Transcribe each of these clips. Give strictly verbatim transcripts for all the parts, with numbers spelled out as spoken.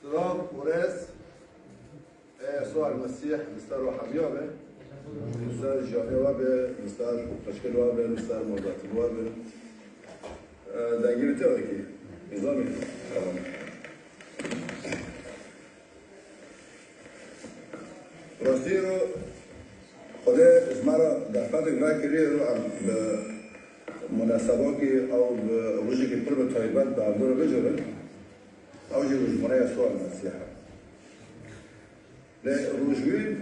Selam û rêz, e, Yesûa Mesîh li ser ruha hemiya be, li ser jiyana we be, li ser qeçkirina we be, li ser malbatî we be. E, dengê wî tê wekî. Nizamî. Tamam. Rastî ro Xwedê ji me re derfetek vekiriye ro em bi munasebokî ew bi rojekî pir bi taybet bi erdê re bicivin. Ew jî rojbûnê Yesûa Mesîh e. Lê rojbûn,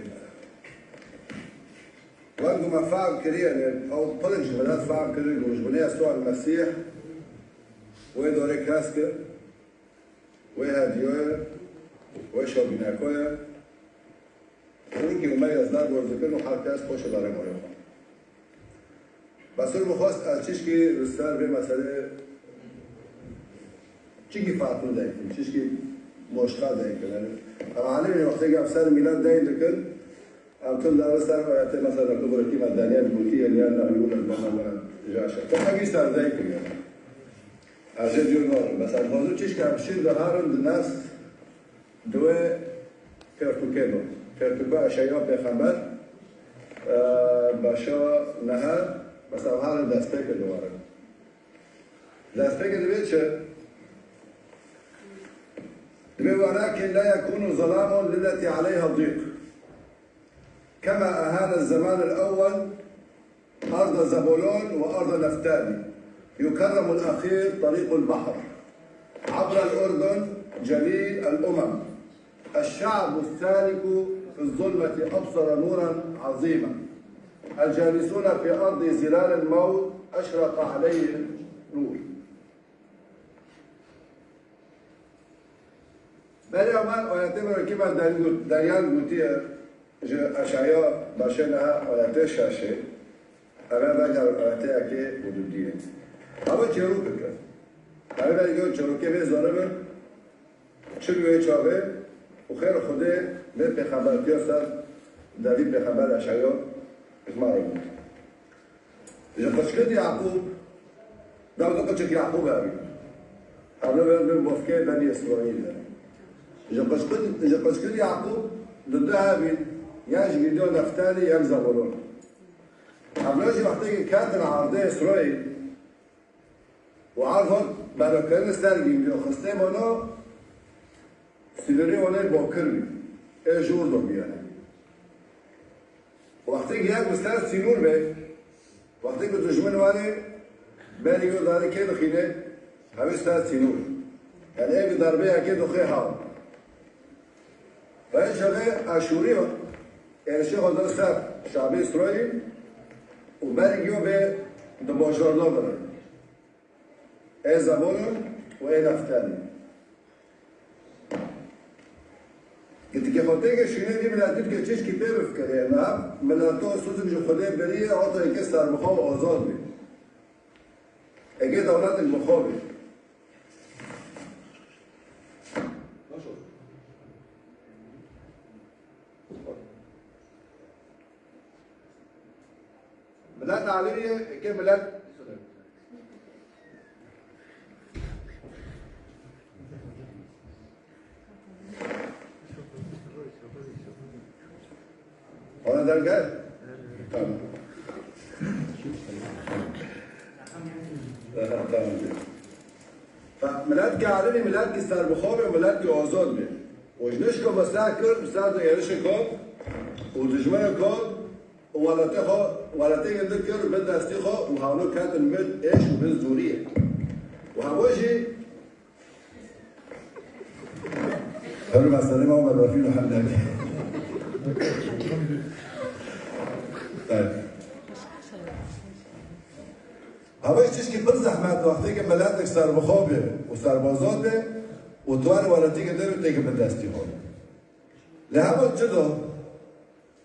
wek ku me fehm kiriye, lê ew pirik ji milet fehm kiriye ku rojbûnê Yesûa Mesîh wê dorê kesk e, wê hediyo ye, wê şobîneko ye. Rûkê û me ez dar goz dikin û her kes xweş û darê morê xwe. Mesûd min xwest ez çişkî li ser vê meselê çişkî farklı deykim, çişkî moşka deykim. Yani, em alimê wextê em ser mîlet deyn dikin, em tim dar ser ayetê mesela ku birikî me Daniel gotiye, "Liannahu yulad bana wala jaşa." Te hemî ser deykim yani. Ez jê diyor ne olur. Mesela, bazı çişkî em şîr diharin di nefs Di wê pertûkê de, pertûka Eşaya Pêxember, e, beşa nehe, mesela, hale destpêkê de were. Destpêkê divê çi? Divê ولكن لا يكون ظلام للتي عليها ضيق. كما أهان الزمان الأول أرض زبولون وأرض نفتالي، يكرم الأخير طريق البحر عبر الأردن جليل الأمم، الشعب السالك في الظلمة أبصر نورا عظيما، الجالسون في أرض ظلال الموت أشرق عليهم نور. Berê me ayetê me wekî me der-, deryan gotiye, ji Eşaya beşê nehe ayetê şeşê, eve veger ayetê yekê û dudiyê. Eve çêrok dike. Eve veger çêrokê vê zanibin, çi bi wê çavê û xêr Xwedê vê pêxembertiya ser devî pêxember Eşaya ji me re gotiye. Ji qeçkirî Yaqûb, dawda qeçek Yaqûb hebî. Hevle wer bin bofkê Benî Îsraîl e. Ji qeçkir-, ji qeçkirî Yaqûb di du hebîn, yan ji gîndiya Neftalî, yan Zebulon. Hevle jî wextê ke ketin erdê Îsraîl û erd hat berekirin ser gîndiya xistê mano, sînorê wan ê bokir bî. Ê jor de bî yani. Wextê yek bi ser sînor be, wextê ku dijmin were, berî yo darê kê dixîne, hevî ser sînor. Yani ev darbe yekê dixê haw. Ve şevê Aşûriyo, êrişê xwe da ser şabê Îsraîl û berî yo be di bajarda birin. Ê Zebulun û ê Neftalî. Gitikê xwe têke şûnê vî miletî dike çişkî pê bifikirê. Niha mileto sozek ji Xwedê beriye, hata eke serbixwe û azad bê. Eke dewletek bi xwe bê. Milet alî ye, eke milet Ona dergel? Tamam. Aha, tamam. Fe-, milet ki alî, milet ki serbixwe be, milet ki azad be. Û ji nişka be ser kir, ser de êrişê kir, û dijmena kir, û welatê xwe, welatê gindi kir, bin destî xwe, û hewlo ketin bin êş û bin zoriyê. Û hebo jî, her meselê me Muhammed Refî Muhammed. Evet. Hevê tişkî pir zehmet, wextê ke miletek serbixwe be û serbazad be û tu were welatî ke devê têke bi destî xwe. Lê hema çi do?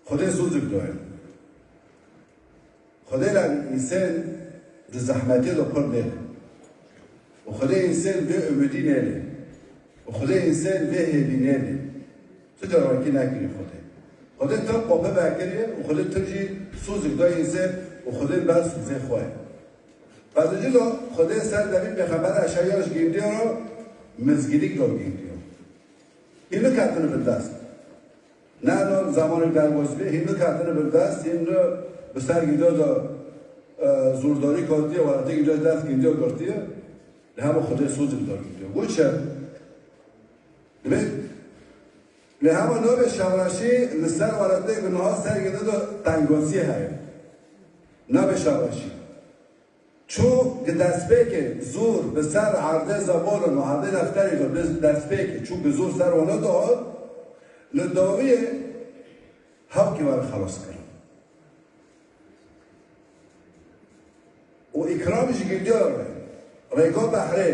Xwedê sozek doye. Xwedê la însan di zehmetê de pir nêbe. Û Xwedê însan vê umidî nêbe. Û Xwedê însan vê hêvî nêbe. Tu carekî nekirî Xwedê. Xwedê tim qopî vekiriye û Xwedê tim jî sozek da însan û Xwedê ber sozê xwe ye. Pezicî do Xwedê ser devî pêxember Eşaya ji gîndiya re mizgînîk da gîndiya. Niketine bin dest. Ne no zamanê derbozî bê, hîn niketine bin dest, hîn ne bi ser gîdo de, e, zûrdarî katiye, welatê gîdo dest gîdo girtiye. Li hema Xwedê soz li dor gîdo. Got çi? Dibê, li hema navê şevreşî li ser welatê gîdo niha ser gîdo de tengosî heye. Navê şevreşî. Çû gi destpêkê zûr bi ser erdê Zebolon û erdê Nefterî de bi destpêkê çû gi zûr ser wana de hat, li dawiyê hewkî were xelas kirin. Û îkram ji gîdiya re, rêga behrê,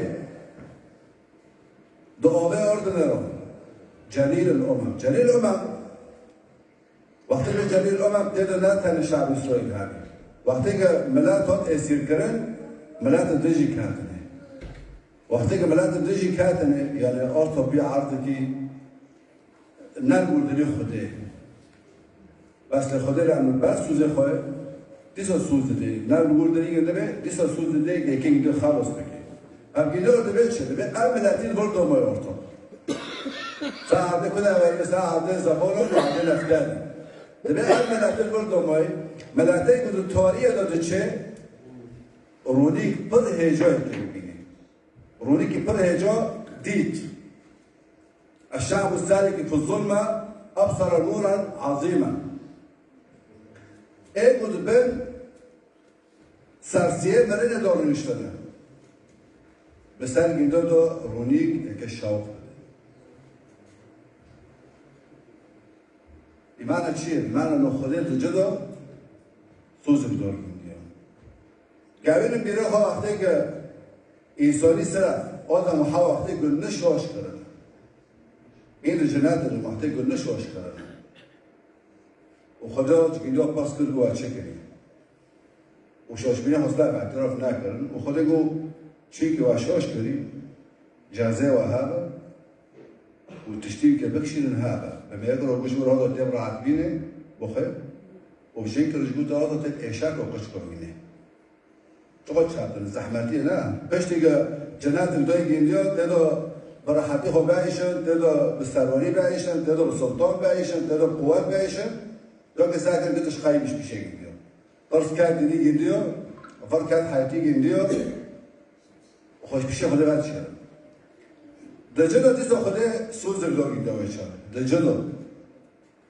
di avê ardine re, Celîl el Umem. Celîl Umem, Wextê ke Celîl Umem tê de ne tenê şe'bê Îsraîl hebî. Wextê ke milet hat êsîrkirin, milet di dijî ketine. Wextê ke milet di dijî ketine, yanî arta pî erdikî ne li wir dilê Xwedê. Bes lê Xwedê re em ber sûzê xwe, dîsa sûz didê. Ne li wir dilê dibe, dîsa sûz didê, yekê gidê xelos bike. Ev gîdo dibe çi? Dibe ev miletî li vir domayê orta. Saete ku de verê, saete Zebolon, saete Nefterî. Dibe ev miletî li vir domayê, miletê ku di tariyê de diçe, rûnîk pir hêcayê dibîne. Rûnîkî pir hêca dît. Eşşe'bu seriki fi zulme ebsere nûren azîmen. Ê ku di bin sersiyê mirinê de rûniştine. Bi ser gîdo de rûnîk eke şewq dide. Îmana çi ye? Îmana no Xwedê di ci de soz bi dor gîndiya. Gewînin bîra xwe wextê ke însanî sira Adem û Hewa wextê ku nişaş kirin. Ê di cinetê de wextê ku nişaş kirin. Û Xwedê ji gîndiya pirs kir ku we çi kirî? Û şaşbînê xwe zaf îtiraf nekirin. Û Xwedê got, çîkî we şaş kirî, cezê we hebe û tiştî ke bikişînin hebe. Bi mêrik ro guj û rodo tê rehet bîne, bixwe. Û jin kir ji got rodo tê êşek û qiçko bîne. Çiqo çatin, zehmetî ne. Piştî ke cenet dayê gîndiya, tê de bi rehetî xwe biêşin, tê de bi serwerî biêşin, tê de bi sultan biêşin, tê de bi quwet biêşin. Do ke zaten gitiş xayî biş bişê gîndiya. Pirs ket dinî gîndiyo, vir ket heytî gîndiyo, xweşbîşê Xwedê vedişêrin. Di cilo dîsa Xwedê sûz dir do gîndiyo wê çaxê. Di cilo.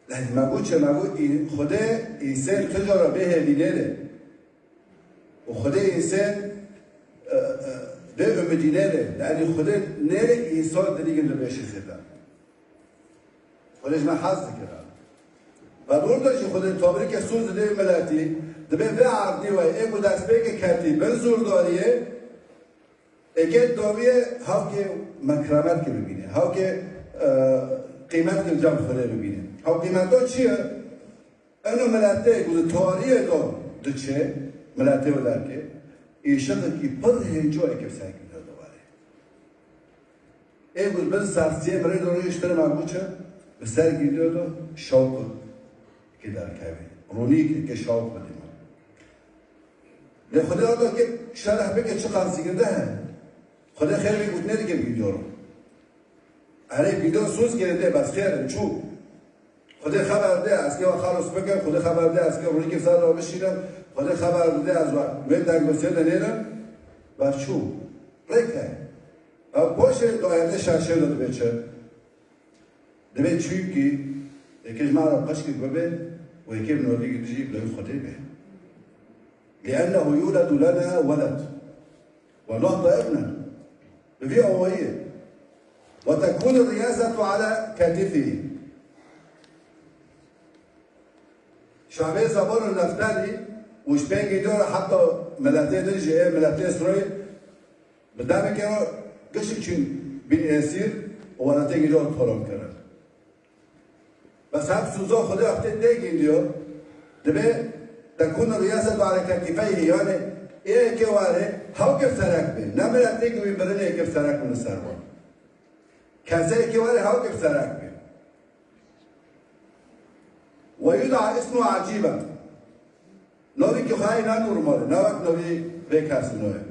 Lehî me got çi, me got î-, Xwedê însên tu cara bê hêvî nêrê. Û Xwedê însên, e, e, bê umidî nêrê. Lehî Xwedê nêrê însan dinî gîndiyo bêşî zêde. Xwedê ji me hez dikira. Ve burada jî Xwedê tabirîke sûz didê miletî, dibê vê erdî we ê ku destpêkê ketî bin zûrdariyê, êkê dawiyê hewkê mekremet ke bibîne, hewkê, e, qîmet ke cem Xwedê bibîne. Hew qîmeto çi ye? Eno miletê ku di tariyê de diçe, miletê wê derkê, îşiqekî pir hêco eke bi ser gîndiyo de were. Ê ku bin sersiyê mirinê de rûniştine me got çi, bi ser gîndiyo de şewq ki derkeve. Rûnîk eke şewq bidî me. Lê Xwedê arda ke şerh bike çiqas zikinde he. Xwedê xêr bê gotinê dike gîndiyo re. Erê, gîndiyo soz girê dê, bes xêr in, çû. Xwedê xeber de, ez kê we xelos bikim, Xwedê xeber de, ez kê rûnîkê ser de bişînim, Xwedê xeber de, ez we wê tengosiyê de nêrim, bes çû. Rêk heye. Ew paşê di ayetê şeşê de dibê çi? Dibê çûkî, yekê ji me re qeşkek bibe û yekê bi navî gidî jî bi navî Xwedê be. لأنه يولد لنا ولد ونعطى ابنا. Bi vî awayî. وتكون الرياسة على كتفه. Şevê Zebolon Neftalî û ji pêngî dor heta miletê din jî ê miletê Îsraîl bi demekê re gişik çûn bîn êsîr û welatê gîdo torom kirin. Bes ev sûza Xwedê wextê tê gîndiyo, dibê تكون الرياسة على كتفيه, yanî ê yekê were hewkê serek bê. Ne miletê ku wî mirinê yekê serek bin li ser wan. Kesê yekê were hewkê serek bê. ويدعى اسمه عجيبا. Navê ki xayê ne normal e, ne wek navê vê kesî navê.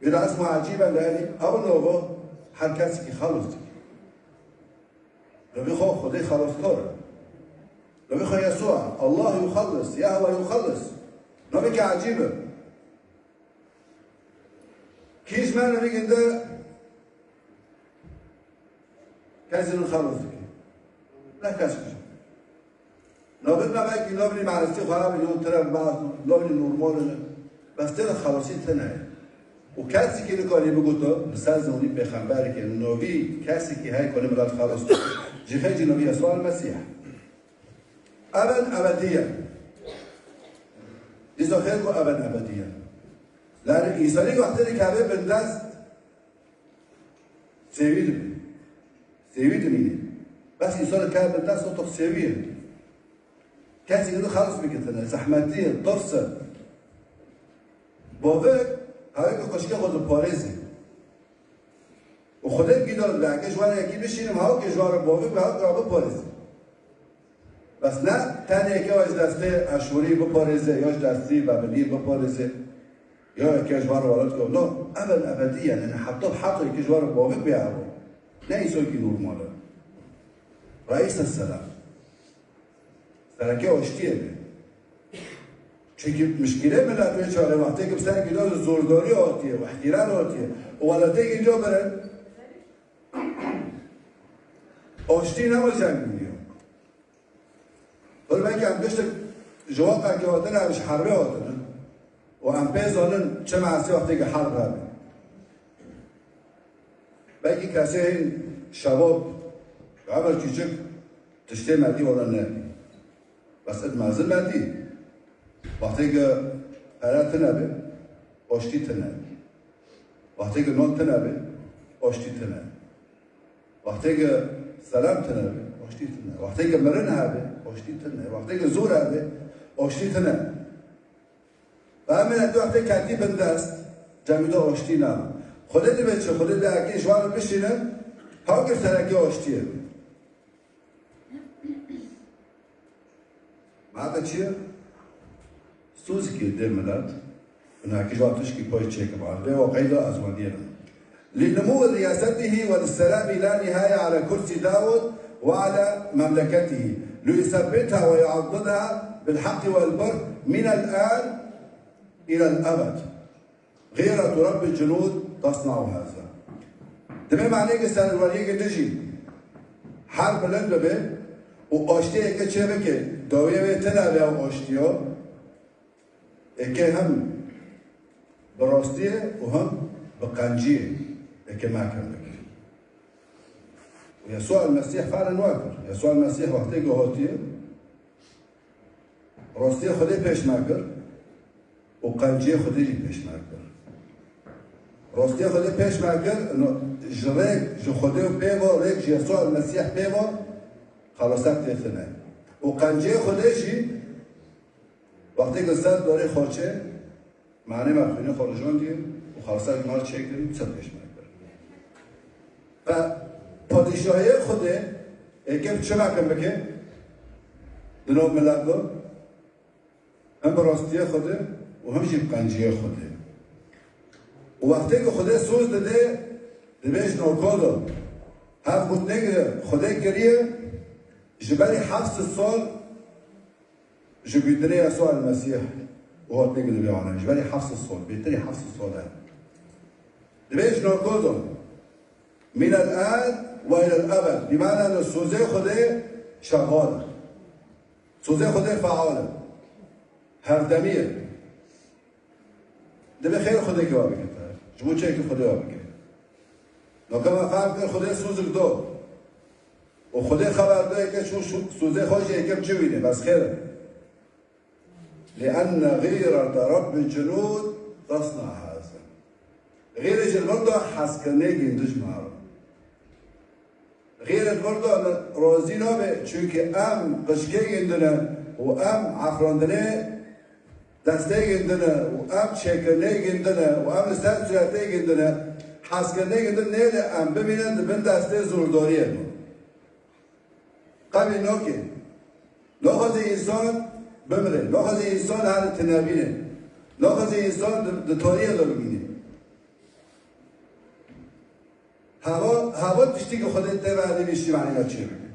يدعى اسمه عجيبا, yani ew nava her kesekî xelos dike. Navê xwe Xwedê xelaskar e. Navê xwe Yesûa, Allah yuxellis, Yahwe yuxellis. Navê ke ecîb e. Kî ji me navê ginde kesî xelas dike? Ne kes kujî. Navê me belkî navê merestî xerab e, yan tire ba navê normal e. Bes têne xelasî tine ye. Û kesî ki nikarî bigota, li ser zimanî pêxemberê ke navî kesî ki heye ku li milet xelas bike. Jixê jî navî Yesûa Mesîh. Ebed ebediyen. Dîsa xêr ku ebed ebediyen. Lê însanî wextê dikeve bindest, sêwî dibe. Sêwî dimîne. Bes însan dikeve bindest, otoq sêwî ye. Kesî din xelas bike tine, zehmetî ye, tirs e. Bavik, hawî ku xwişkê xwe diparêze. Û Xwedê gî dor bide, eke ji wan re yekî bişînim, hawkê ji wan re bavik be, hawkê wan biparêze. Bes ne tenê eke ji destê eşûrî biparêze, ya ji destî bebilî biparêze, ya eke ji wan re welat ke. No, ebed ebedî ye, yani heta heta eke ji wan re bavik be ew. Ne îsokî normal e. Reîs selam. Sereke aştiyê be. Çunkî mişkîlê milet wê çare wextê ki bi serkî de zordarî hatiye, û îhtilal hatiye. Û welatê gînco birin. Aştî ne weceng bûye. Hûn belkî em giştik ji wexta ke hatine, em ji herbê hatine. Û em pê zanin çi measî wextê ki herb hebe. Belkî kesê hîn şebab, emir küçük, tiştê me dî wala ne. Bes id mezin me dî. Wextê ki pere tine be, aştî tine. Wextê ki non tine be, aştî tine. Wextê ki selam tine be, aştî tine. Wextê ki mirin hebe, aştî tine. Wextê ki zor hebe, aştî tine. Ve em ê tu wextê ketî bindest, cemî de aştî nebe. Xwedê dibe çi? Xwedê dibe eke ji wan re bişînin, hawkê sereke aştiyê. Mebe çi ye? Sûzikê dê milet, binakî ji wan tişkî pay çêkim. Vê waqeyî de ez wan diyêrim. لنمو رياسته وللسلام لا نهاية على كرسي داود وعلى مملكته، ليثبتها ويعضدها بالحق والبر من الآن إلى الأبد. غيرة رب الجنود تصنع هذا. Divê manê ki serweriyê ki dijî her bilind bibe û aştiyê ki çê bike, dawiyê wê tine be ew aştiya, eke hem bi rastiyê û hem bi qenciyê eke mekin bike. Û Yesûa el-Mesîh feren wa kir. Yesûa el-Mesîh wextê ku hatiye, rastiyê Xwedê pêş me kir û qenciyê Xwedê jî pêş me kir. Rastiyê Xwedê pêş me kir, no, ji rêk ji Xwedê û pê ve, rêk ji Yesûa el-Mesîh pê ve, xelasek tê tine. Û qenciyê Xwedê jî wextê ku ser dorê xorçê, manê me xwînê xwe rijandiye û xelsa ji me re çêkirî, ser pêş me kir. Ve padîşahiyê Xwedê êkê bi çi mekin bike? Di nav milet de hem bi rastiyê Xwedê û hem jî bi qenciyê Xwedê. Û wextê ku Xwedê soz dide, dibê ji navka de hev gotinê ki Xwedê kiriye, ji berî heft sed sal ji bîdinê Yesûa el-Mesîh û hatinê ki di vê alemê, ji berî heft sed sal, bêtirî heft sed sal e. Dibê ji navka de, من الآن وإلى الأبد. Bi mana ne sozê Xwedê şexal e. Sozê Xwedê feal e. Hevdemî ye. Divê xêr Xwedê ki wa bike te. Ji bo çi ki Xwedê wa bike? Naka me fehm kir Xwedê sozik do. Û Xwedê xeber do eke çû şu-, sozê xwe jî eke bi cî wîne. Bes xêr e. لأن غيرة رب الجنود تصنع هذا. Xêrê ji vir de hezkirinê gîndij me re. Xêrê vir de razî nabe, çunkî em qijkê gîndine û em efrandinê destê gîndine û em çêkirinê gîndine û em li ser sûretê gîndine, hezkirinê gîndin nêle em bimînin di bin destê zordariyê de. Qebîl nake. Naxwaze însan bimire. Naxwaze însan her tinebîne. Naxwaze însan di, di tariyê de bimîne. Hava, hava tiştî ki Xwedê tê ve, divê şî manîna çê bike.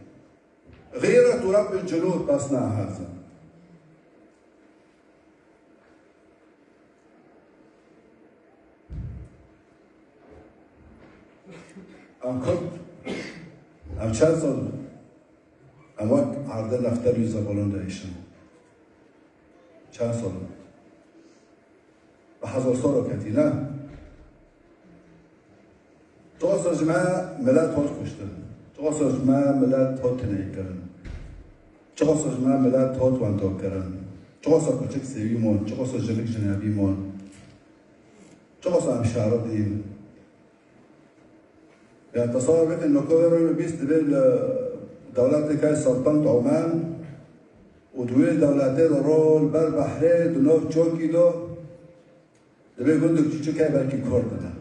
غیرت û Rebbul Cunud tasnaha hezin. Em Kurd, em çend sal, em wek erdê neftel û zebolon de hişin. Çend sal? Bi hezar sal ketî, ne? Çiqasa ji me milet hot kuştin. Çiqasa ji me milet hot tineykirin. Çiqasa ji me milet hot wendokirin. Çiqasa piçik sêwî mon, çiqasa jinik jinebî mon. Çiqasa em şeridîn. Ya tesawur bikin, nokta wê rûyê bîst dibê li dewletê kay Saltanat Oman û di wê dewletê de rol ber behrê di nav çokî de dibê gundek çiçikay belkî Kurd dide.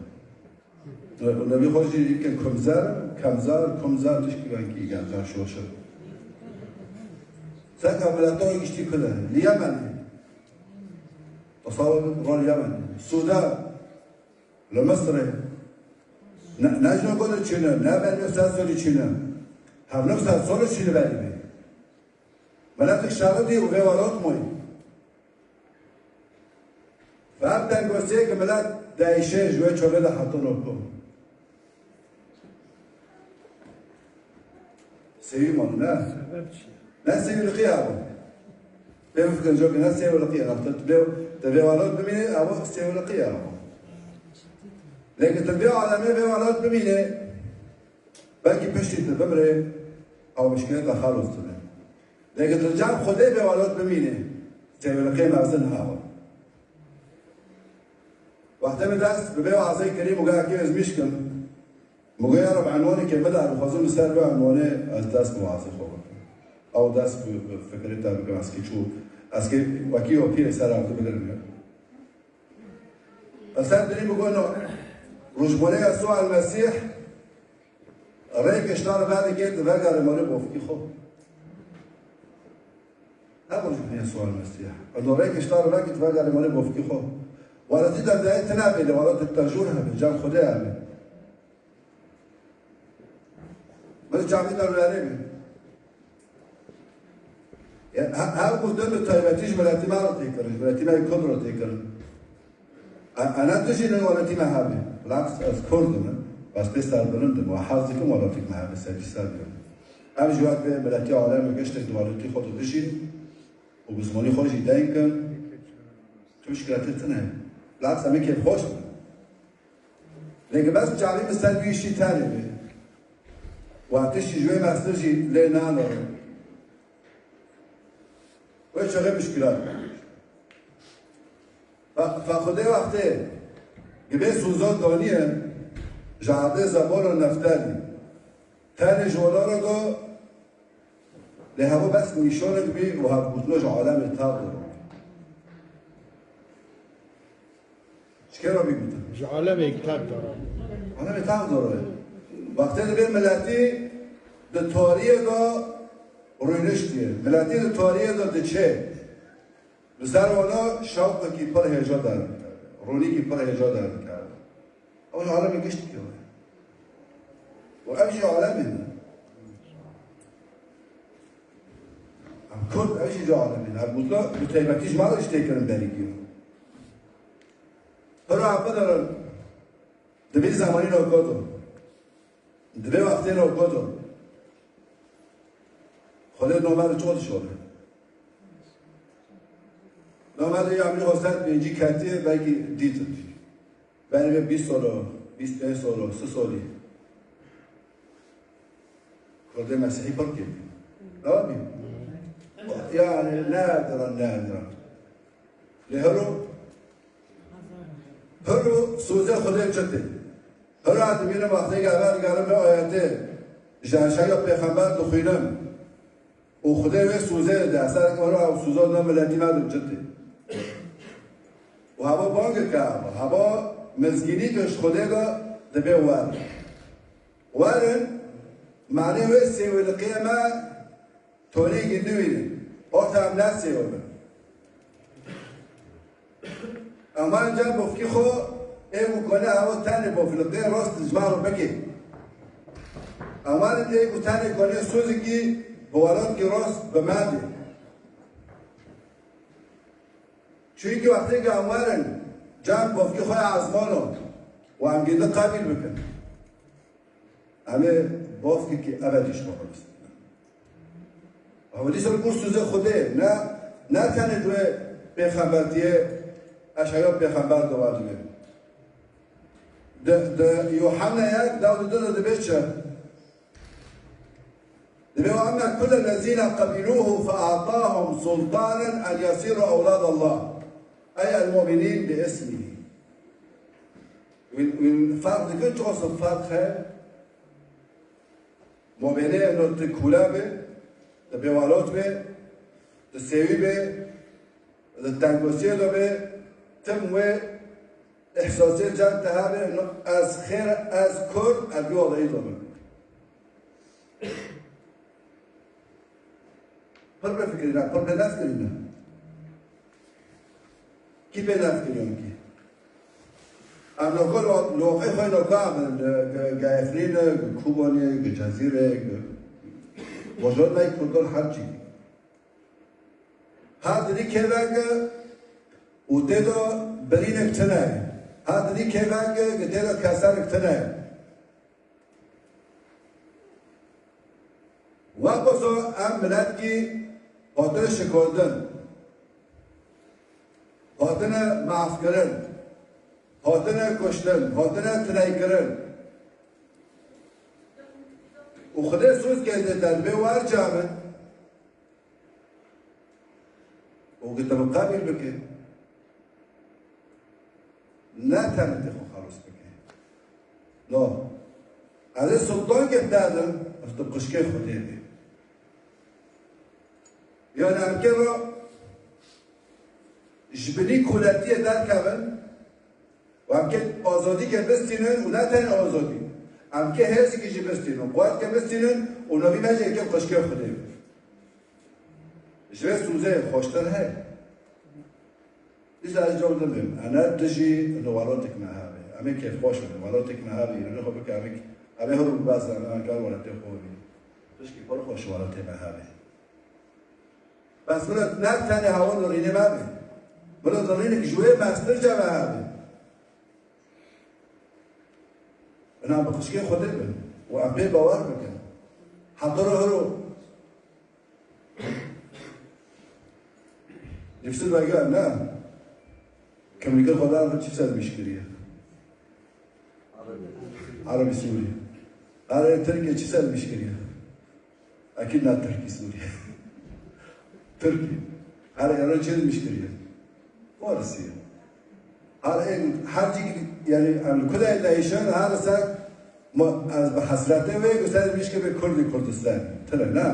Û nebî xwe jî yekê kumzer, kemzer, kumzer tişkî wekî gelcan şoşir. Seka mileta giştî kule. Li Yemenê. Tasawur rol Yemenê. Sudan. Li Misirê. Ne, ne ji nokta çîne, ne ber nefsa sorî çîne. Hem nefsa sorî çîne berî bê. Miletik şeridî û vê welat moy. Ve ev tengosiyê ki milet değişe ji wê çolê de hatino ku. Sêwî man ne? Sebep çi? Ne sêwî li qîya bû. Pê bifikirin, jok ne sêwî li qîya. Te vê, te vê welat bimînê, ew sêwî li qîya bû. Lê ki te vê alemê vê welat bimînê, belkî piştî tu bimrê, ew mişkilê te xelos dibe. Lê ki tu cem Xwedê vê welat bimînê, sêwî li qê mezin hava. Wextê min dest bi vê wazê kirî, min got, "Ekê ez mişkim." Min got, "Ya Reb, enwanekê bide, ez dixwazim li ser vê enwanê ez dest bi wazê xwe bikim. Ew dest bi, bi fikrê te bikim, ez kî çû, ez kê wekî wekî ser ev bigirim." Ez ser dirî min got, "No, rojbonê Yesûa el-Mesîh rêkê ji te re vedike, tu vegerî malê bofkî xwe." Ev rojbonê Yesûa el-Mesîh. Eno rêkê ji te re veke, tu vegerî malê bofkî xwe. Welatî te dayê tune bê, lê welatê te jûr hebe, cem Xwedê hebe. Min camî de rûyarê bî. Ya, he-, her gundin bi taybetî ji miletî me re tê kirin, ji miletî me yê Kurd re tê kirin. E-, ena dijî ne welatî me hebê. Bilaks ez Kurd im, ez pê serbilind im, we hez dikim welatîk me hebe, serî ser bikim. Em jî wek vê miletî alemê giştek di welatî xwe de dijîn û bi zimanî xwe jî deng kin. Tu mişkilete tune. Bilaks em ê kêfxweş bin. Lê ki bes çavî min ser wî îşî tenê bê. Wa tiştî ji wê mestir jî lê nano. Wê çaxê mişkilat. Fa, fa Xwedê wextê gibê Sûza daniye, ji erdê Zebol û Neftelî. Tenê ji welara da Lê heva bes nîşanek bî û hevgotino ji alemê tev de. Ji kê re bî gotin? Ji alemê tev de. Alemê tev de. Wextê dibê miletî di tariyê de rûniştiye. Miletî di tariyê de diçe. Li ser wana şewqekî pir hêja derdikeve. Rûnîkî pir hêja derdikeve. Ew ji alemê giştî ye. Û ev jî alemê ne. Em Kurd, ev jî ji alemê ne. Ev gotla bi taybetî ji me re jî tê kirin berî giyo. Pir rahat bidirin. Di vî zemanî nokot o. Di vê wextê nokot o. Xwedê nomeri ço dişore. Nomeri ya min xwe ser pêncî ketiye, belkî dîtin. Berê vê bîst solo, bîst pênc solo, si solî. Kurdê Mesîhî pir kêm. Ewa bî? Yani, nerdiran, nerdiran. Lê hero, hero sozê Xwedê çi tê? Hero dibînim wextê gava digerim vê ayetê. Ji eşeya pêxember dixwînim. Û Xwedê wê sozê dide. Eser wero ew soza ne miletî me dibcitê. Û heva bang dike heva. Heva mizgînî ke ji Xwedê de dibê wer. Werin, manê wê sêwiliqiyê me tonê gindî wînin. Orta em ne sêwil in. Em werin cem bofkî xwe, ê ku kone ew tenê bofliqê rast ji me re bike. Em werin ê ku tenê kone sozikî Welat ki rast bi me bê. Çunkî wextê ke em werin, cem bavkî xwe ya ezmano û em gî di qebîl bikin. Em ê bavkekî ebedî ji xwe bilistin. Ama dîsa li gor sûzê Xwedê ne, ne tenê di wê pêxembertiyê, eşeya pêxember di wa dibê. Di, di Yuhanna yek, deh û du de dibê çi? Dibê, "Ve emme kullellezîne qebîlûhu fe a'tâhum sultânen en yesîru ewlâdallah. Ey el-mu'minîn bi ismî." Wîn, wîn ferq dikin, çi olsun ferq heye? Mobênê eno tu kûle be, tu bêwalot be, tu sêwî be, tu tengosiyê de be, tim wê ihsasê cem te hebe, no ez xêr, ez kurd, ez wî olayî de bim. Pir bifikirîne, pir bênevkirîne. Kî bênevkiriyan kî? Em noka li, li waqê xwe noka em in, li, li, li Efrînê, li Kobanê, li Cezîrê, li, li Bojor me Kurdan her cî. Her dilî kêvek û tê de birînek tune. Her dilî kêvek tê de keserek tune. Wek wisa em miletkî hatine şikoldin, hatine mafkirin, hatine kuştin, hatine tineykirin. Û Xwedê soz kerde te dibê wer camit. Û ki tu bi qebîl bike, ne tenê tê xwe xelos bike. No. Ez ê sultankê te dim, ez tu qişkê Xwedê bî. Yani em kê re ji binî koletiyê derkevin, û em kê azadî ke bistînin û ne tenê azadî. Em kê hêzikî jî bistînin, quwet ke bistînin û navî me jî eke qişkê Xwedê be. Ji vê sûzê xweştir heye. Dîsa ez cor dibêm. Ene dijî li welatêk me hebe. Em ê kêfxweş bin. Welatêk me hebe. Îrînê xwe bike. Em ê, em ê hir û bibezin. Em ê kar welatê xwe bî. Pişkî pir xweş welatê me hebe. Bes milet ne tenê hewa nirînê me be. Milet nirînek ji wê mestir ce me hebe. Ina bi qişkê Xwedê bin. Û em pê bawer bikin. Heqir û hiro. Nifsir vege ne. Kimlikir Xwedê çi ser bîş kiriye? Erebî Sûrî. Erê Tirkê çi ser bîş kiriye? Ekîd ne Tirkî Sûrî. Tirkî. Erê Êran çi ser bîş kiriye? Farsî. Her ên, her cî, yani, em li ku de de îşin, her ser ma, ez bi hesretê wê, bi ser bîşke be Kurdî Kurdistan. Tire, ne?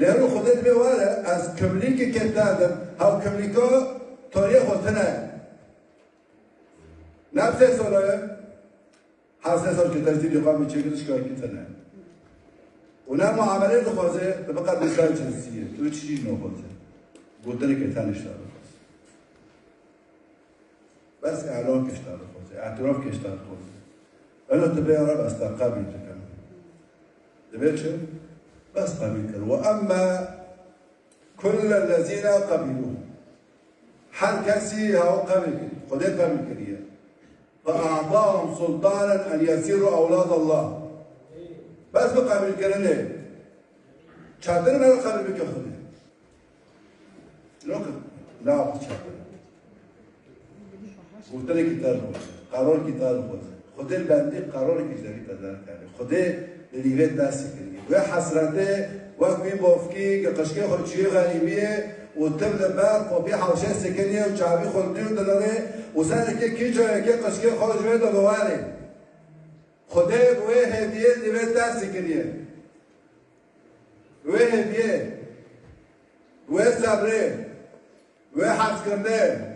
Lê hero Xwedê dibê were, ez kimlîkê kê te dim, hew kimlîka tariyê xwe tine. Ne bi sê sala ye. Her sê sal ke tejdîdê xwe min çêkir, şikayekî tune. Û ne muamelê dixwaze, tu biqe dîsa cinsiyê, tu çi jî naxwaze. Gotinekê tenê ji te dixwaze. Bes îlan kê ji te dixwaze, îtiraf kê ji te dixwaze. Eno tu bê Ereb ez te qebîl dikim. Dibê çi? Bes qebîl kir. Ve emme kullellezîne qebîlû. Her kesî hewa qebîl kir. Xwedê qebîl kiriye. Fe a'tahum sultanen en yesîru ewladallah. Bes bi qebîlkirinê. Çatir me re qebîl bike Xwedê. Yok, ne yapacak? Gotinekî te dixwaze, qerarekî te dixwaze. Xwedê li bendî qerarekî ji derî te derkeve. Xwedê li nîvê te sekiniye. Wê hesretê wek wî bavkî ke qişkê xwe çûyê xerîbiyê û tim li ber qopî hewşê sekiniye û çavî xwe li dûr dilirê û sereke kî cayekê qişkê xwe ji wê de biwerê. Xwedê bi wê hêdiyê li nîvê te sekiniye. Wê hêdiyê, wê sebrê, wê hezkirinê.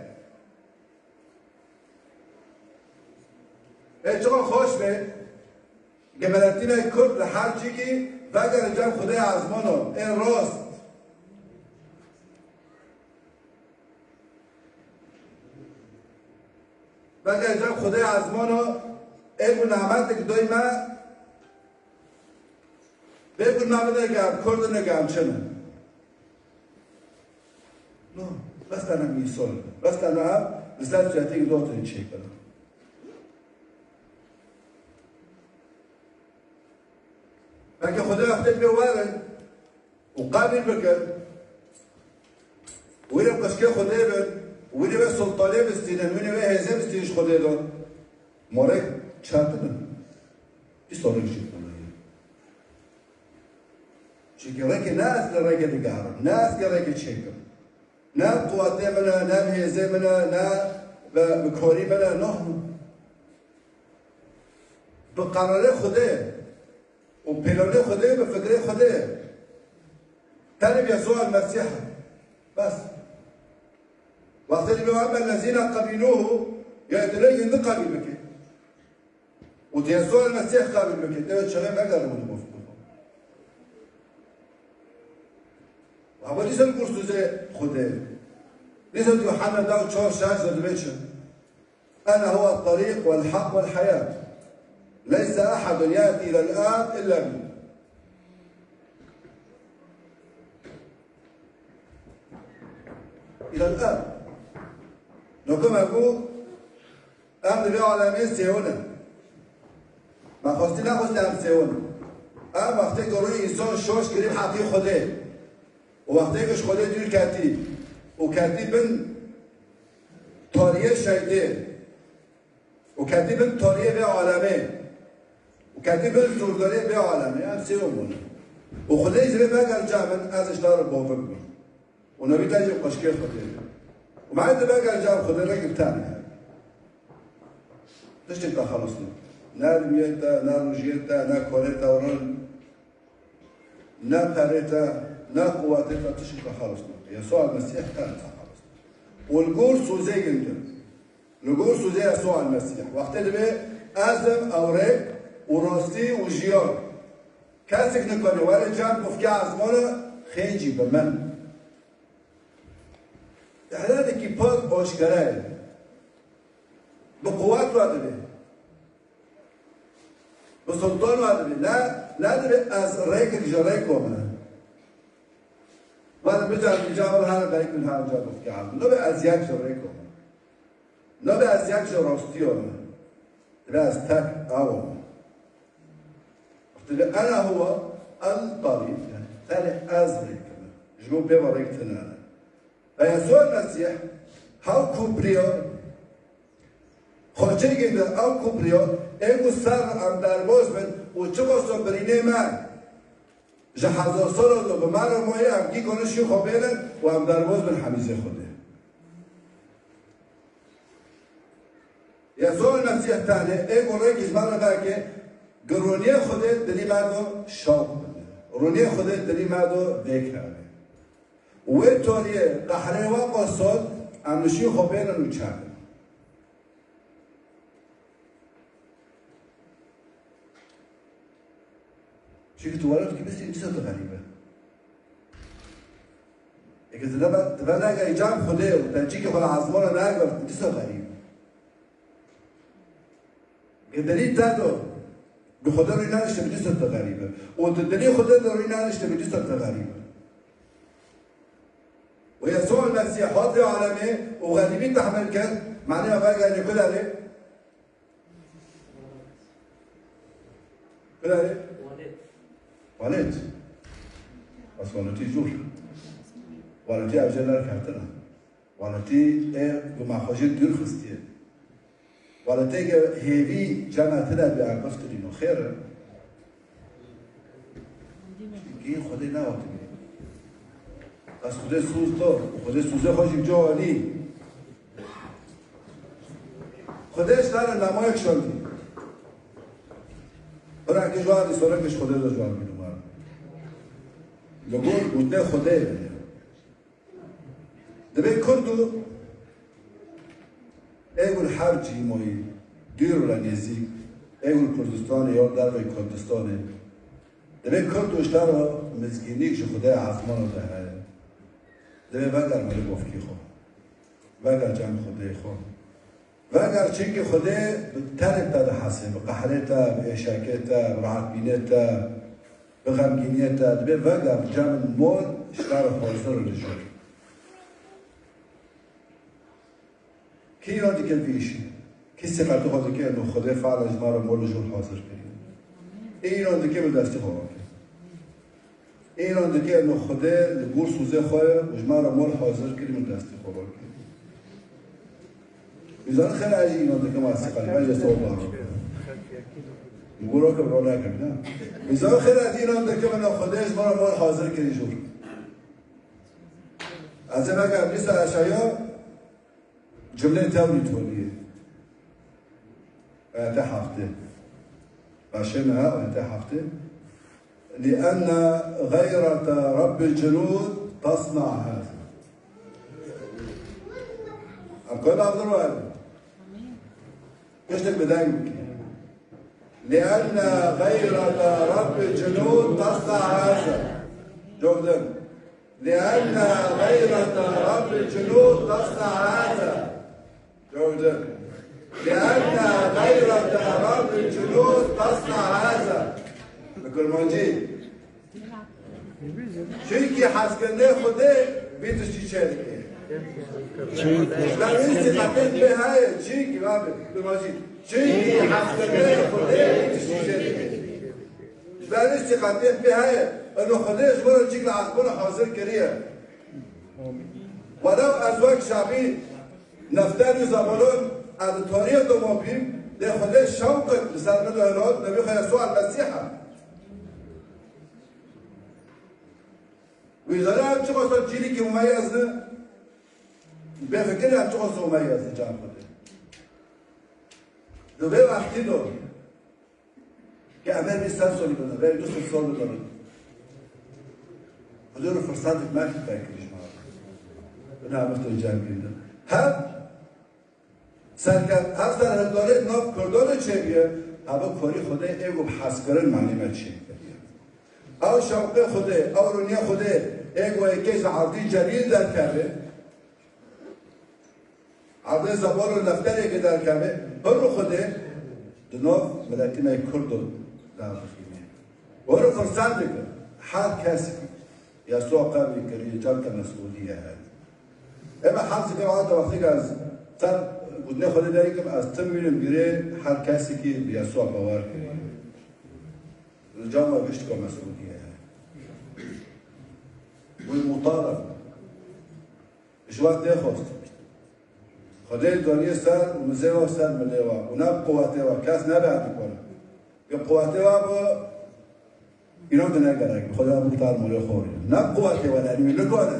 Ê çiqa xweş be, gebeletînê Kurd li her cîkî vegere cem Xwedê ezmano, ê rast. Vegere cem Xwedê ezmano, ê ku nametik doy me, Bê ku me bide germ, Kurd ne germ çi ne? No, bes tane mîsol. Bes tane ev, li ser siyasî dotin çêkirin. Belkî Xwedê wextê pê werin û qebîl bikin. Wî re qişkê Xwedê bin, wî re ve sultanê bistînin, wî re ve hêzê bistînin ji Xwedê don. Morek çatin in. Îstorîk jî qulî ye. Çimkî rêkê ne ez li rêkê digerim, ne ez li rêkê çêkim. Ne bi quwetê min e, ne bi hêzê min e, ne bi, bi korî min e, no. Bi qerarê Xwedê û pêlanê Xwedê, bi fikrê Xwedê. Tenê bi Yesûa Mesîh. Bes. Wextê dibê emme lezîne qebîlûhu, ya dilê hindî qebîl bike. Û di Yesûa Mesîh qebîl bike. Tevê çaxê vegerim û bifkir. Ama dîsa li gor sozê Xwedê. Dîsa Yuhanna da û çar şeş de dibê çi? Ene huwe t-terîq wel-heq wel-heyat. Leyse ehedun yetî ilel-Ab illa bi. Îlel-Ab. Noke me got, em di vê alemê sêwin in. Me xwestî nexwestî em sêwin in. Em wextê ku rûyê însan şaş kirî heqî Xwedê. Û wextê ku ji Xwedê dûr ketî û ketî bin tariyê şeytê û ketî bin tariyê vê alemê û ketî bin zûrdariyê vê alemê, em sêwin bûn. Û Xwedê ji vê veger cem min, ez ji te re bavik bûm. Û navî te jî qişkê Xwedê. Û me te veger cem Xwedê re girtane. Tiştê te xelas nake. Ne rûyê te, ne rojiyê te, ne korê te rin. Ne perê te, ne quwetê te tiştê te xelas nake. Yesûa Mesîh tenê te xelas nake. Û li gor sozê gindi. Li gor sozê Yesûa Mesîh. Wextê dibê ez im ew rêk û rastî û jiyan. Kesek nikane were cem ufkê ezmana xêncî bi min. Îhlalekî pir aşkere ye. Bi quwet we dibê. Bi sultan we dibê. Ne, ne dibê ez rêkek ji rêko me. Bana bican, bican, her rêk min her ca bifkar. Nabê ez yek ji rêko me. Nabê ez yek ji rastiyo me. Dibê ez tek ew im. Dibê ene huwe el-tarîq, yani tenê ez rêk im. Ji bo pê ve rêk tune ne. Ve Yesûa Mesîh hew kupriya xwe çêkirdi, ew kupriya ê ku ser em derbas bin û çiqaso birînê me ji hezar sala do bi me re maye, em kî kanin şî xwe bênin û em derbas bin hemîzê Xwedê. Yesûa Mesîh tenê ê ku rêkî ji me re veke, gi roniyê Xwedê dilî me do şewq bide. Roniyê Xwedê dilî me do vêkeve. Wê toriyê qehrê we qosot, em li şî xwe bênin û çakin. Çimkî tu were tu kibistî, dîsa tu xerîb e. Eke tu nebe, tu ve negerî cem Xwedê û te çîkê xwe li ezmana negirt, dîsa xerîb e. Ke dilî te do, bi Xwedê rûy nenişte bi dîsa tu xerîb e. Û tu dilî Xwedê de rûy nenişte bi dîsa tu xerîb e. Û Yesûa Mesîh hat vê alemê û xerîbî tehmil kir, manê me vegerî ku derê? Ku derê? Walet. Bes waletî zor. Waletî ev jê derkeftina. Waletî ê ku me xwe jê dûr xistiye. Waletê ke hêvî cema tine bi erbiftirîno xêr e. Çimkî Xwedê newatibî. Ez Xwedê soz to, Xwedê sozê xwe jî bi cih anî. Xwedê ji te re namoyek şandî. Birakê ji wan dî sorekê ji Xwedê de ji wan bî numar. Li gor gotinê Xwedê ye. Dibê Kurd û ê ku li her cî moyî, dûr û nêzîk, ê ku li Kurdistanê ya dervey Kurdistanê, dibê Kurd û ji te re mizgînîk ji Xwedê ezmana de heye. Dibê veger mirîvovkî xwe. Veger cem Xwedê xwe. Veger çimkî Xwedê bi tenê te dihesê, bi qehrê te, bi êşekê te, bi rehetbînê te. Bi xemgîniyê te dibê veger cem mor ji te re hazir in li jor. Kî înan dike vî îşî? Kî sîqetî xwe dike eno Xwedê fe'len ji me re mor li jor hazir kiriye? Ê înan dike bi destî xwe vake. Ê înan dike eno Xwedê li gor sozê xwe ye û ji me re mor hazir kirî min destî xwe vake. Wî zana xêr ez jî înan dikim a sîqetî, ez jî soba. Li gor ke rone kir, ne? Wî zana xêr ez jî înan dikim eno Xwedê ji me re mor hazir kirî jor. Ez ê vegerim dîsa aşağıya. Cumleyê tewrî toliyê. Ayetê heftê. Başê me ha, ayetê heftê. لأن غيرة رب الجنود تصنع هذا. Em koy bavdir var. Piştek bi deng bike. لأن غيرة رب الجنود تصنع هذا. Cok din. لأن غيرة رب الجنود تصنع هذا. Cok din. لأن غيرة رب الجنود تصنع هذا. Bi kurmancî. Çunkî hezkirinê Xwedê vî tiştî çêdike. Çunkî. Ji ber wî sîqetê pê heye, çunkî, abi, kurmancî. Çunkî hezkirinê Xwedê vî tiştî çêdike. Ji ber wî sîqetê pê heye, eno Xwedê ji bo re cîk li ezmûnê hazir kiriye. Welew ez wek Şabî, Neftalî û Zebolon, ez di toriyê de mabîm, lê Xwedê şewqek li ser min de hilot, Nebî xwe Yesûa Mesîh e. Wî zana em çiqas cîlîkî mumeyez ne, bêfikir em çiqas mumeyez ne can Xwedê. Di vê wextî de, Ke em her bîst sed solî bibin, her du sed sol bibin. Xwedê re firsatek me kir pê kirî ji me re. Bina mixtên cem girîn de. Hev serke-, hev serhildanê di nav Kurdan de çêbûye, heva korî Xwedê ê ku bi hezkirin manê me çêkiriye. Ew şewqê Xwedê, ew rûniyê Xwedê, ê ku yekê ji erdî celîl derkeve, Erdê Zebol û Neftelê ke derkeve, pir û Xwedê di nav miletî me Kurdo derdixîne. Were firsan dike, her kes Yesûa qebûl kiriye, cem te mesûlî ye. Ema hemzike wata wextê ke ez ser gotinê Xwedê derê kim, ez tim mînim girê her kesekî bi Yesûa bawer kiriye. Li cem me gişt ke mesûlî ye. Wî mutar e. Ji we tê xwest. Xwedê daniye ser û mizê we ser milê we û ne bi quwetê we kes nebe erdikone. Bi quwetê we bi înan de ne gerek. Xwedê we bi tar molê xwe. Ne bi quwetê we ne, wî nikone.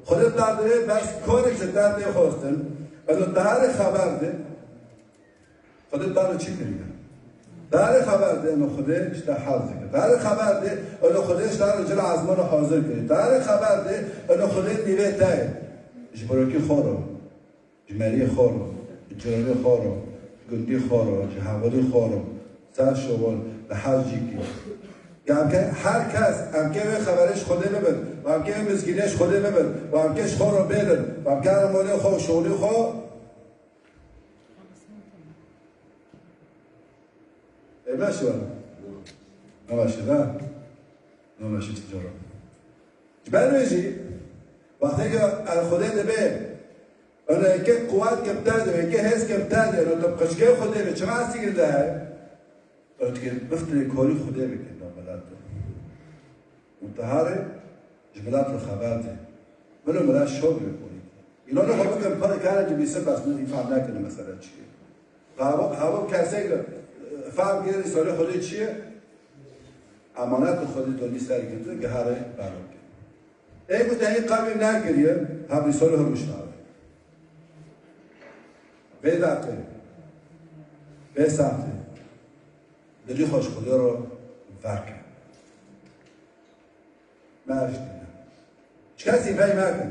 Xwedê tar de bes korê ji te tê xwestin. Ez o tarê xeber de. Xwedê te re çi kiriye? Te re xeber de, eno Xwedê ji te hez dike. Te re xeber de, eno Xwedê ji te re cila ezmana hazir kiriye. Te re xeber de, eno Xwedê nîvê te ye. Ji birokî xwe re, ji meriyê xwe re, ji ciranê xwe re, ji gundî xwe re, ji hevalî xwe re, ser şewal, li her cîkî. Em ke-, her kes, em kê wê xeberê ji Xwedê bibin, û em kê wê mizgînê ji Xwedê bibin, û em kê ji xwe re bênin, û em kê re molê xwe û şolî xwe, Ê, baş e. Ne baş e, da? Ne baş e, cara. Ji ber wê jî, wextê ke ez Xwedê dibê, eno yekê quwet ke bi te de, yekê hêz ke bi te de, eno tu bi qicikê Xwedê bê, çima ez tîgil de heye? Eno tu kê biftirê korî Xwedê bikî, da milet de. Û te harê ji milet re xeber de. Min û milet şok li korî. Înan xwe bikin, pir kare dibîsin, bes min îfam nekirine mesele çi ye. Hava, hava kesek, e, fam kir, rîsalê Xwedê çi ye? Emanet bi Xwedê donî ser girtin, gihare berokê. Ê ku te hîn qebîl nekiriye, hem rîsalê hurmişnave. Vê daqê, vê saetê, dilî xwe ji Xwedê re veke. Me ev jî dîne. Ji kesî fey meke.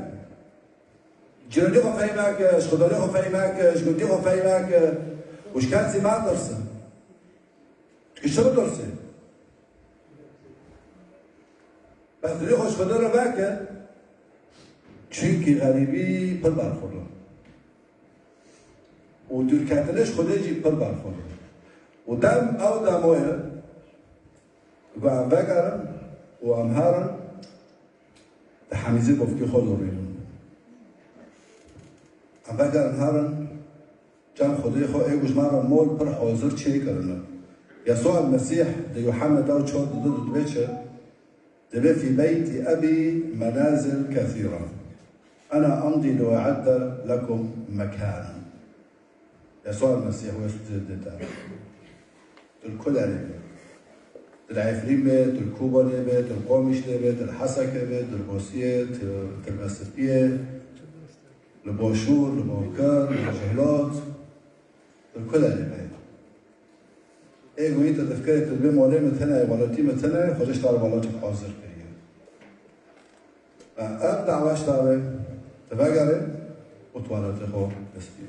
Ciranî xwe fey meke, ji xwedanê xwe fey meke, ji gundî xwe fey meke û ji kesî metirse. Tu çi bitirsî? Bes dilê xwe ji Xwedê re veke, çunkî xerîbî pir berxwe da. Û dûrketinê ji Xwedê jî pir berxwe da. Û dem ew demo ye, Ku em vegerin û em herin, di hemîzê bofkê xwe dorînin. Em vegerin herin, cem Xwedê xwe ê ku ji me re mol pir hazir çêkirine. Yesûa Mesîh di Yuhanna dew çar didu dibê çi? Dibê fî beyti ebî menazil kethîra. Ena emdî li e'edde lekum mekanen. Yesûa Mesîh wê stûdê dite. Tu li ku derê be? Tu li Efrîn be, tu li Kobanê be, tu li Qamişlê be, tu li Hesekê be, tu li Bosiyê, tu, tu li Besipiyê, li Boşûr, li Bokir, li Cihilot. Tu li ku derê be? Ê ku yî tu difikirê tu dibê malê min tune ye, welatî min tune ye, Xwedê ji te re welatek hazir kiriye. Ev dawa ji te re, tu vegerê û tu welatê xwe dest pê.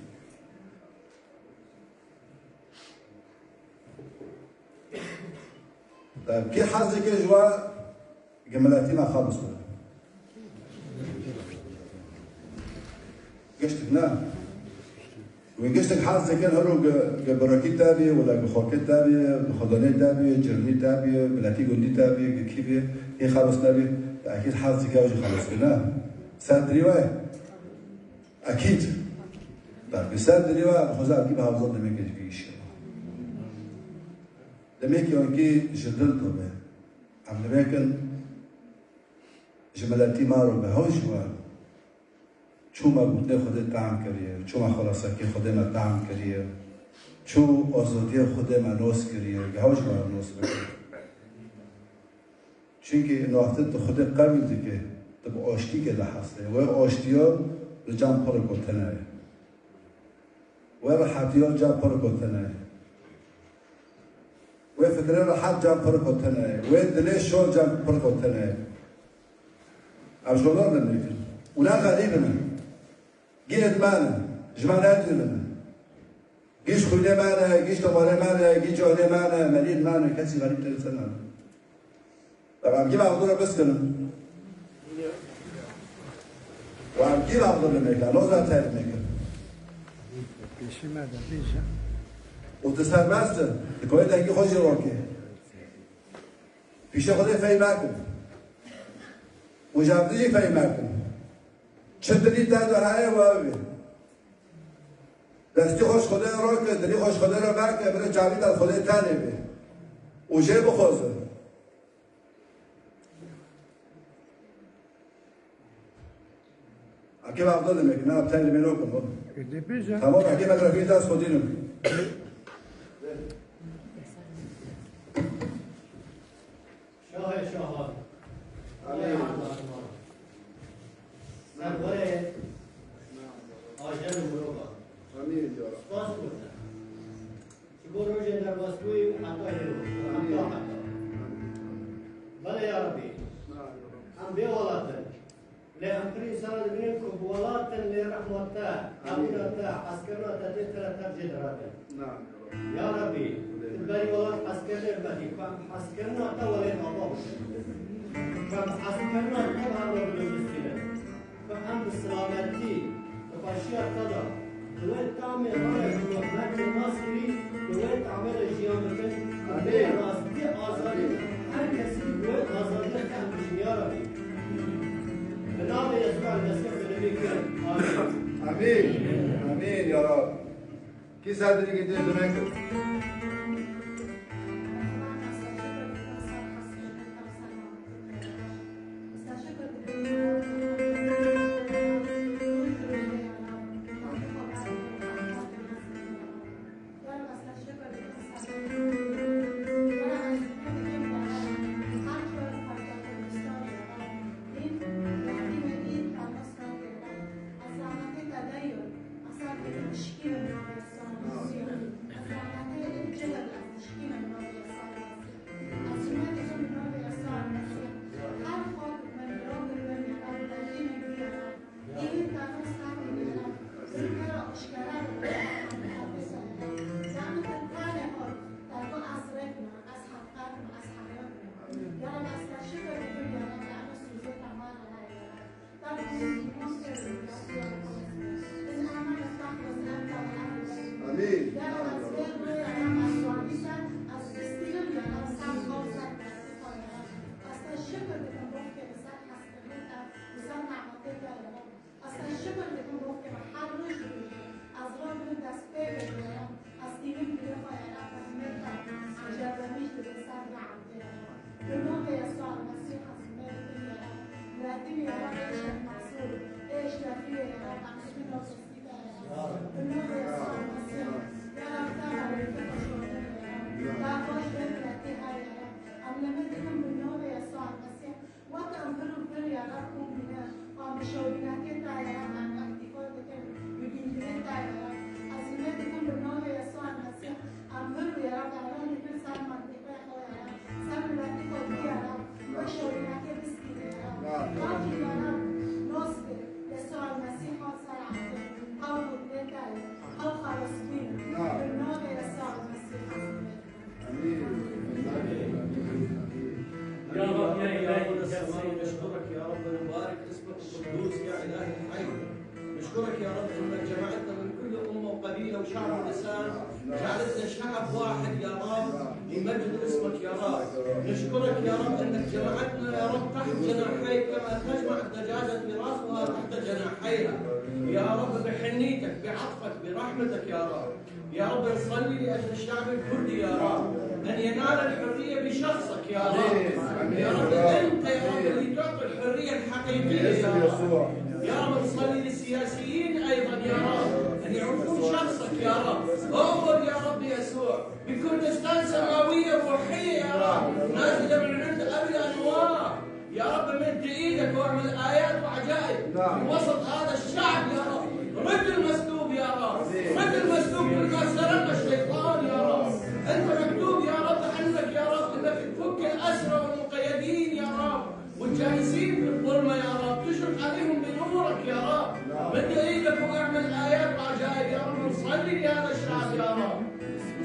Kî hez dike ji we gi miletî me xelis be? Giştik ne? Wê giştek hez dikin, hero gi, gi birakî te bî, wala gi xorkê te bî, gi xwedanê te bî, cirnî te bî, miletî gundî te bî, gi kî bî, hê xelos te bî, te ekîd hez dike ew jî xelos bî, ne? Ser dirî we? Ekîd. Belkî ser dirî we, em xweza em kî bi hewzan demekê ji kî îşe. Demekî ew kî ji dil to be. Em dimekin ji miletî me re be, hew ji we. Çû me gotinê Xwedê tam kiriye, çû me xelasekê Xwedê me tam kiriye, çû azadiyê Xwedê me nas kiriye, geha jî me nas bike. Çimkî wextê tu Xwedê qebîl dike, tu bi aştîkê de hesdê. Wê aştiya li cem piriko tune ye. Wê rehetiya li cem piriko tune ye. Wê fikirê rehet cem piriko tune ye. Wê dilê şor cem piriko tune ye. Ev ji wan re nekin. Û ne xerîb in. Gî êd me ne. Ji me nedûrin. Gî ji xwînê me ne, gî ji tomarê me ne, gî canê me ne, melîd me ne. Kesî xerîb tê ser ne. Em kî mexdûr e biskinin. Û em kî mexdûr nekin. Noza ter nekin. Pêşî me de bêje. Û tu serbest in. Di koyê dengî xwe jî rokê. Pîşe Xwedê fey mekin. Û ji hevdî jî fey mekin. Çi dilî te de heye we bê. Destî xwe ji Xwedê re ke, dilî xwe ji Xwedê re veke, bire çavî te Xwedê tenê bê. Û jê bixweze. Akê Abdullah demek, ne aptal demek yok mu? E, de bêje. Tamam, akê ben trafiği daha sodinum. Şahê şahan. Amîn. Serwerê ajel û mirova. Amîn ya Rab. Spas bo te. Ji bo rojên derbasbûyî û heta hêro. Heta heta. Belê ya Rebî. Em bê welat in. Lê em pir însan dibînin ku bi welat in, lê rehma te, qebûla te, hezkirina te tê, tira tev jê diratin. Ya Rebî, tu berî welat hezkirinê vedî, ku em hezkirina te welê ava bikin. Ku em hezkirina te bi hev re binivîsînin. Ku em bi silametî, bi xweşiya te de, di wê tamê re ye ku me tê nas kirî, di wê tamê re jiyan bikin, ku bê rastî azadî, her kesî bi wê azadî re fehm bijîn, ya Rebî. Bi navê Yesû El-Mesîh bi nivî kir. Amîn. Amîn. Amîn, ya Rab. Kî ser dirîkê tê dime kir? Ez rê min dest pê bike, ya Rab. Ez tînim dilê xwe, ya Rab, rehmet be. Ecel remîş dibê ser vê erdê, ya Rab. Bi navê Yesûa Mesîh ez min bike, ya Rab. Miletî, ya Rab, ê şermezûr, ê şerefî, ya Rab, em ji min navê Bi navê Yesûa Mesîh, ya Rab, te re wê te xweşxwestin, ya Rab. Te baş vê miletê her, ya Rab. Em li min dikin bi navê Yesûa Mesîh. Wek em vir û vir, ya Rab, kom bîne. Em bi şewbînatiyê te, ya Rab, em îftîxar dikin. Bi bîndirê te, ya Rab. Ez li min dikin bi navê Yesûa Mesîh. Em vir û, ya Rab, elan dikin ser mantîqê xwe, ya Rab. Ser miletê xwe bî, ya Rab. Wek şewbînatiyê bistîne, ya Rab. Lakin, ya Rab, nas be. Yesûa Mesîh hat ser erdê. Ew rûdine te ye. Ew xelasbîn e. Bi navê Yesûa Mesîh ez dikim. آمين. يا رب يا إلهي يا سيدي. نشكرك يا رب، نبارك اسمك القدوس يا إلهي الحي. نشكرك يا رب إنك جمعتنا من كل أمة وقبيلة وشعب ولسان، جعلتنا شعب واحد يا رب، يمجد اسمك يا رب. نشكرك يا رب إنك جمعتنا يا رب تحت جناحيك كما تجمع الدجاجة فراشها تحت جناحيها. يا رب بحنيتك، بعطفك، برحمتك يا رب. يا رب نصلي لأجل الشعب الكردي يا رب، أن ينال الحرية بشخصك يا رب. يا رب أنت يا رب اللي تعطي الحرية الحقيقية يا رب. يا رب نصلي للسياسيين أيضا يا رب، أن يعرفون شخصك يا رب. أؤمر يا رب يسوع بكردستان سماوية روحية يا رب، نازلة من عند أبي الأنوار. يا رب مد ايدك واعمل ايات وعجائب في وسط هذا الشعب يا رب. رد المسلوب يا رب، رد المسلوب كل ما سرق الشيطان يا رب. انت مكتوب يا رب عنك يا رب انك تفك الاسرى والمقيدين يا رب، والجالسين في الظلمه يا رب تشرق عليهم بنورك يا رب. مد ايدك واعمل ايات وعجائب يا رب، نصلي لهذا الشعب يا رب.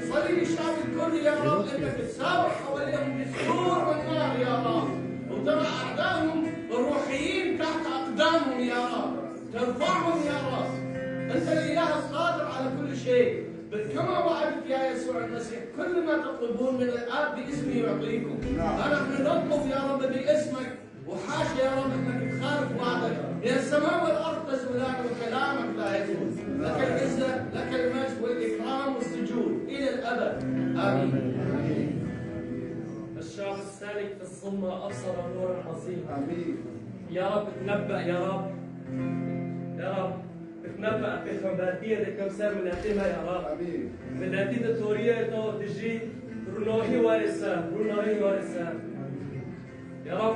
صلي للشعب الكردي يا رب انك تساوي حواليهم بالسور والنار يا رب، وتضع اعدائهم الروحيين تحت اقدامهم يا رب، ترفعهم يا رب. انت الاله القادر على كل شيء، بل كما وعدت يا يسوع المسيح كل ما تطلبون من الاب باسمي يعطيكم. فنحن نطلب يا رب باسمك وحاشا يا رب انك تخالف وعدك، لان السماء والارض تزولان وكلامك لا يزول. لك العزه، لك المجد والاكرام والسجود الى الابد. امين. الشعب السالك في الظلمه ابصر نورا عظيما. يا رب تنبأ يا رب. يا رب تنبأ، pêxembertiyê dikim ser miletê me ya Rab. Miletî di toriyê de dijî rûnahî were ser, rûnahî were ser. Ya Rab,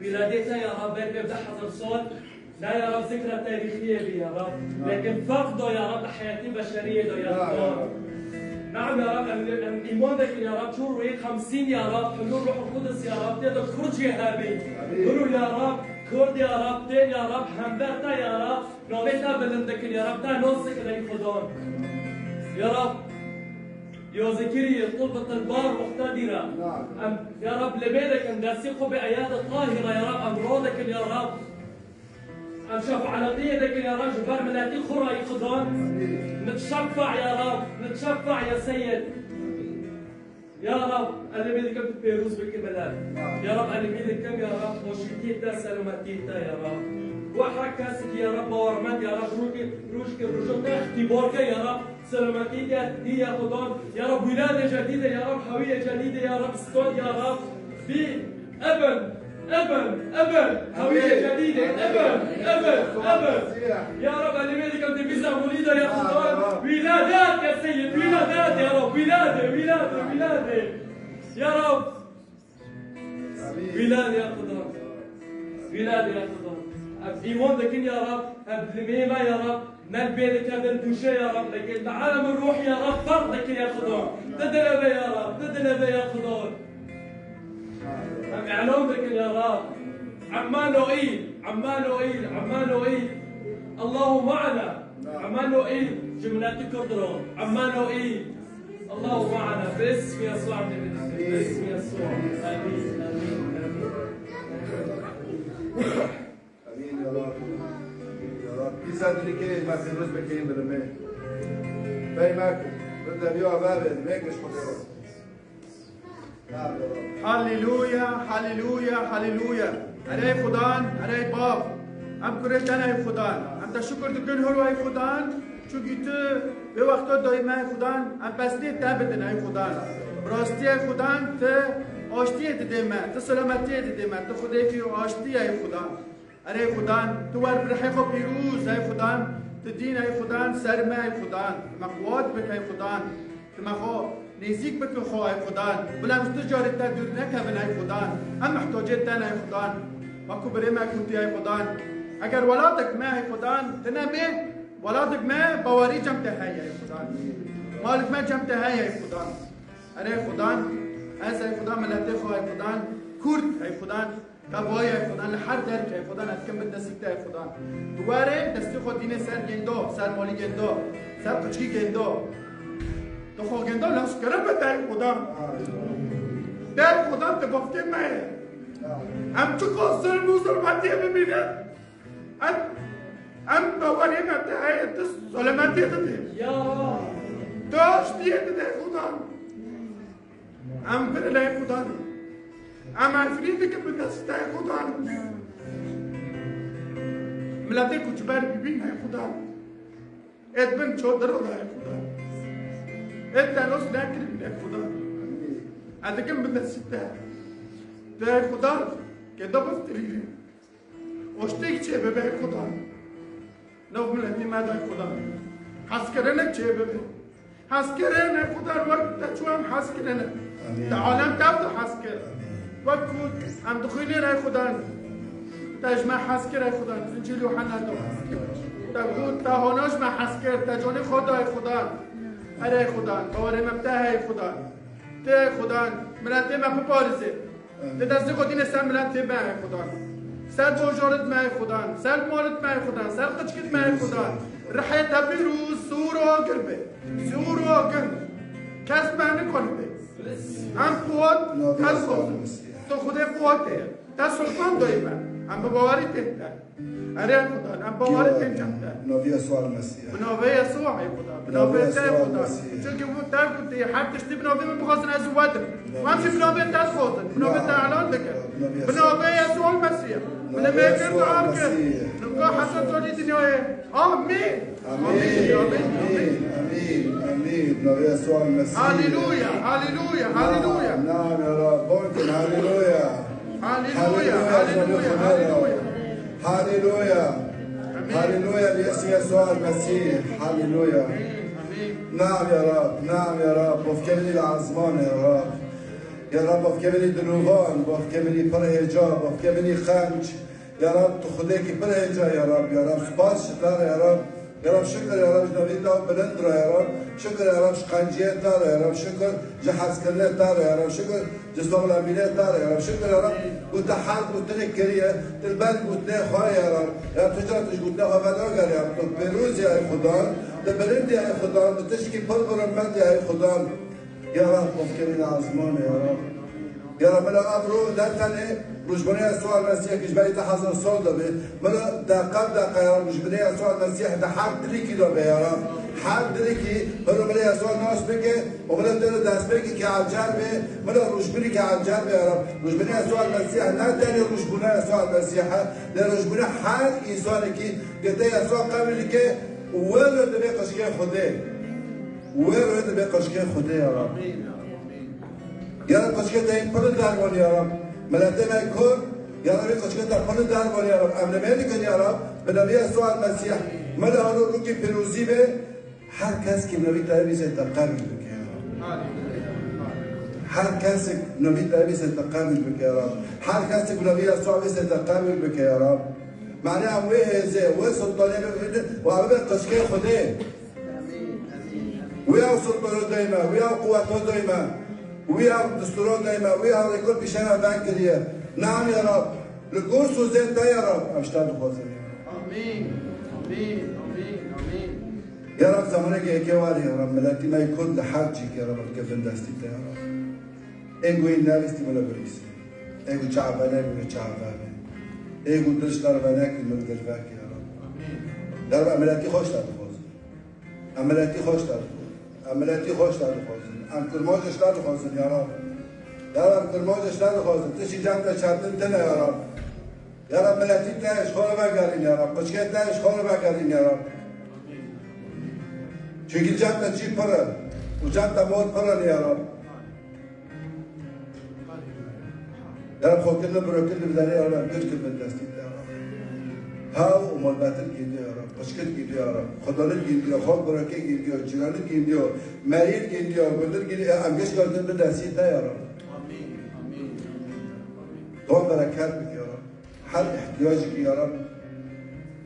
Wîladê te ya Rab, ber pê hezar sal, ne ya Rab zikra tarîxiyê bî ya Rab. Lekin ferq da ya Rab, di heyatê beşeriyê de ya Rab. Naam ya Rab, em, em îman dikin ya Rab, çû rûyê xemsîn ya Rab, hulûl Ruhul Qudus ya Rab, tê de kurcê hebî. Biro ya Rab, kurd ya Rab, tên ya Rab, hember te ya Rab, navê te bilind dikin ya Rab, te nas dikin ey Xudan. Ya Rab, Ya Zekeriya, طلبة البار مقتدرة. Em, ya Rab, li bê dikin, destê xwe bi eyada tahîra, ya Rab, em ro dikin, ya Rab. Em şefaetiyê dikin, ya Rab, ji ber miletî xwe re, ey Xudan. Nitşeffa, ya Rab, nitşeffa, ya Seyyid. Ya Rab, elê bê dikim tu pêroz bikî milet. Ya Rab, elê bê dikim, ya Rab, xweşikiyê te, selametiyê te, ya Rab. Ku her kes ki, ya Rab, bawermend, ya Rab, rojkê, rojkê, roja te îxtîbar ke, ya Rab. Selametî ke, ya Xudan, ya Rab, wîladê cedîdê, ya Rab, hewiyê cedîdê, ya Rab, stad, ya Rab, bî, eben, eben, eben, hewiyê cedîdê, eben, eben, eben. Ya Rab, elîmê dikim, di vî zemonî de, ya Xudan, wîladet, ya Seyyid, wîladet, ya Rab, wîladê, wîladê, wîladê. Ya Rab, Wîlad ya Xudan. Wîlad ya Xudan. Em îman dikin ya Rab, em dilê me ya Rab, me bê dikevin dûşe ya Rab, lekin li alem ruh ya Rab, ferq dikin ya Xudan. Ti dileve ya Rab, ti dileve ya Xudan. Em îlan dikin ya Rab. Emmanuîl, Emmanuîl, Emmanuîl. Allahu ma'ana. Emmanuîl, ji miletî Kurd re. Emmanuîl. Allahu ma'ana. Bismi Yesû. Bismi Yesû. Amîn. Amîn. Amîn. Amîn ya Rab. Ya Rab. Îsa dirîkê me pêroz bikeyî milimê. Pey me ku. Bi deviya ve ve. Vê giş Xwedê re. Haleluya, haleluya, haleluya. Erê Xudan, erê Bav. Em kurê te ne ey Xudan. Em te şukir dikin horo ey Xudan. Çunkî tu vê wexta dayî me, ey Xudan, em pestiyê te bidin, ey Xudan. Bi rastî, ey Xudan, tu aştiyê didê me, tu selametiyê didê me, tu Xwedêkî aştî ye, ey Xudan. Erê, ey Xudan, tu wer bi rihê xwe pîroz, ey Xudan, tu dîn, ey Xudan, ser me, ey Xudan, tu me quwat bik, ey Xudan, tu me xwe nêzîk bike xwe, ey Xudan. Bila em ji tu carê te dûr nekevin, ey Xudan. Em mihtacê te ne, ey Xudan. Wekû birê me gotiye, ey Xudan. Eger welatek me, ey Xudan, tune bê, welatek me bawerî cem te heye, ey Xudan. Malek me cem te heye, ey Xudan. Erê, ey Xudan, ez, ey Xudan, miletê xwe, ey Xudan, Kurd, ey Xudan, Te vayê, ey Xudan, li her derkê, ey Xudan, ez dikim bin destî te, ey Xudan. Tu were destê xwe dînê ser gêndo, ser malî gêndo, ser qiçkî gêndo. Tu xwe gêndo, lewş kirin bide, ey Xudan. De, ey Xudan, tu bafkê me ye. Em çiqas zilm û zilmetiyê bibînin, em, em bawerê me te heye, tu selametiyê didê. Ya. Tu aştiyê didê, ey Xudan. Em birin, ey Xudan. Em efrîn dikin bi destê, ey Xudan. Miletê koçber bibîn, ey Xudan. Ê di bin çodira de, ey Xudan. Ê telos nekiribîn, ey Xudan. Ez dikim bi destê te. Tu, ey Xudan, kê de biftirî. Aştiyek çê bibe, ey Xudan. Nav miletê me de, ey Xudan. Hezkirinek çê bibe. Hezkirin, ey Xudan, wek te çû em hezkirine. Amîn. Te alem tev de hezkir. Amîn. Wek ku em dixwînin, ey Xudan. Te ji me hezkir, ey Xudan. Zincîl Yuhanna de. Te got, te hona ji me hezkir. Te canê xwe da, ey Xudan. Erê, ey Xudan. Bawerê me bi te heye, ey Xudan. Tê, ey Xudan, miletê me biparêze. Tê destê xwe dîne ser miletê me, ey Xudan. Ser bajarit me, ey Xudan. Ser malit me, ey Xudan. Ser qiçkit me, ey Xudan. Rihê te pîroz, sor û agir be. Sor û agir. Kes me nikanibe. Em quwet, kes xwazin. Tu Xwedê quwetê ye. Te sultan dayî me. Em bi bawerî tên te. Erê, ey Xudan, em bawerî tên cem te. Bi navê Yesûa Mesîh. Bi navê Yesûa, ey Xudan. Bi navê te, ey Xudan. Mesîh. Çunkî wî te gotî, her tiştî bi navê min bixwazin, ez ê we dim. Em jî bi navê te dixwazin. Bi navê te elan dikin. Bi navê Yesûa Mesîh. Bi navê te dua bikin. Nika heta tolî dinyayê. Amîn. Amîn, amîn, amîn, amîn, amîn. Navê Yesûa Mesîh. Haleluya, haleluya, haleluya. Naam, naam, ya Rab. Bonkin, haleluya. Haleluya, haleluya, haleluya. Haleluya. Amîn. Haleluya, li Yesûa Mesîh. Haleluya. Amîn. Naam, ya Rab, naam, ya Rab. Bafkê min î li ezman e, ya Rab. Ya Rab, bafkê min î dilovan, bafkê min î pir hêca, bafkê min î xenc. Ya Rab, tu Xwedêkî pir hêca, ya Rab, ya Rab, spas ji te re, ya Rab. Ya Rab, şikir, ya Rab, ji navê te bilind re, ya Rab. Şikir, ya Rab, ji qenciyê te re, ya Rab. Şikir, ji hezkirinê te re, ya Rab. Şikir, ji saxlemînê te re, ya Rab. Şikir, ya Rab, ku te her gotinê kiriye, tu li ber gotinê xwe, ya Rab. Ya tu cara tu ji gotinê xwe vedager, ya Rab. Tu pêroz î, ey Xudan, tu bilind î, ey Xudan, tu tişkî pir bi rûmet î, ey Xudan. Ya Rab, bafkê min î li ezman e, ya Rab. Ya Rab, mila ev roj ne tenê rojbûna Yesûa Mesîh ji berî du hezar sal de be. Mila deqe bi deqe, ya Rab, rojbûna Yesûa Mesîh di her dilekî de be, ya Rab. Her dilekî mila, mila Yesûa nas bike û mila tu li destpêkekî ecer be, mila rojbûnekî ecer be, ya Rab. Rojbûna Yesûa Mesîh ne tenê rojbûna Yesûa Mesîh e, lê rojbûna her însanekî ku te Yesûa qebûl dike û wê re dibe qijkê Xwedê. Wê re dibe qijkê Xwedê, ya Rab. Ya Rab, qijkê te yên pir dervan, ya Rab. Miletê me Kurd, ya Rab, qijkê te pir dervan, ya Rab. Em nimê dikin, ya Rab. Bi navê Yesûa Mesîh, mila halo rûkê pîrozî be. Her kes ki bi navê te bîse te qebûl bike, ya Rab. Her kes bi navê te bîse te qebûl bike, ya Rab. Her kes bi navê Yesûa bîse te qebûl bike, ya Rab. Mane em wê hêzê, wê sultanê bibînin û ew be qijkê Xwedê. Wî ew sultana dayî me, wî ew quweta dayî me, wî ew distûra dayî me, wî ew rêkor pîşe me vekiriye. Naam ya Rab, li gor sozê te ya Rab, em ji te dixwazin. Amîn, amîn, amîn, amîn. Ya Rab, zemanekê êkê warê ya Rab, miletî me yê Kurd li her cîkê ya Rab, dike bin destî te ya Rab. Ê ku yê nerîstî wele birîsî. Ê ku çav vene, wele çav vebe. Ê ku dil ji te re venekî, wele dil veke ya Rab. Ya Rab, em miletî xwe ji te dixwazin. Em miletî xwe ji te dixwazin. Em miletî xwe ji te dixwazin. Em kurmancê ji te dixwazin ya Rab. Ya Rab, kurmancê ji te dixwazin. Tiştî cem te çetin tine ya Rab. Ya Rab, miletî te ji xwe re vegerîn ya Rab. Qiçkê te ji xwe re vegerîn ya Rab. Çünkü cem te cî pir e û cem te mor pir e ya Rab. Ya Rab, xwe kirine birokirine bi derê ya Rab, em girt kirine destî te ya Rab. Hew û malbetir gîndiyo ya Rab, piçkir gîndiyo ya Rab, xwedanir gîndiyo, xalk birokê gîndiyo, cîranir gîndiyo, merîr gîndiyo, gundir gîndiyo, em girt kirine destî te ya Rab. Dua bereket bike ya Rab. Her ihtiyacekî ya Rab,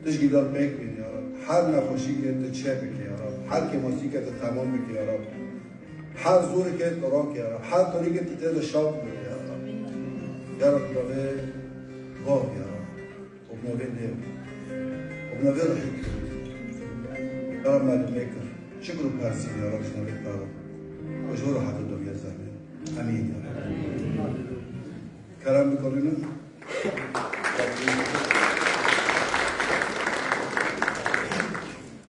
tu ji gîdan pêk bînî ya Rab. Her nexweşîkê tu çê bike ya Rab. Her kêmasîkê tu temam bike ya Rab. Her zorikê tu rake ya Rab. Her torîkê tu tê de şaf bike ya Rab. Ya Rab, navê Bav ya Rab. Û navê Nêv. Û navê Ruhî Kir. Ya Rab, me li mêkir. Şikir û persîn ya Rab, ji navê te Rab. Û ji bo rahatê doniya zehmê. Emîn ya Rab. Kerem bikorînin.